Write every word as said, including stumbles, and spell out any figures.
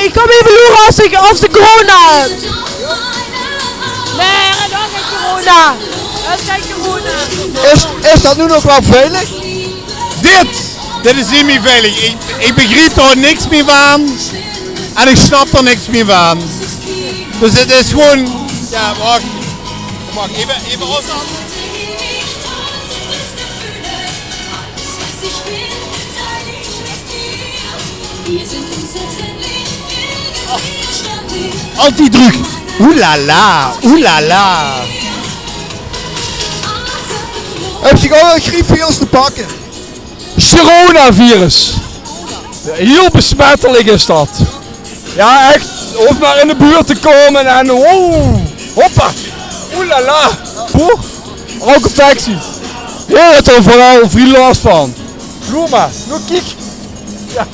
Ich kóm effe loere of ze, of ze corona höbbe. Nae, det is gein corona. Det is gein corona. Is, is det noe nog waal veilig? Dit, dit is neet mie veilig. Ich, ich begriep d'r niks mie van. En ich snap d'r niks mie van. Dus 't is gewoon, jao, wach. Wach, effe, effe aafstand. Altied drök. Oelala, oelala. Höbs se ouch al griepvirus te pakke? Coronavirus. Jao, hiel besmettelik is det. Jao, ech. Hoof mer in de buurt te kómme en wow. Hoppa. Oelala. Boe. Ouch infectie. Jao, det höbbe v'r veural väöl las van. Loer mer. Noe kiek. Jao.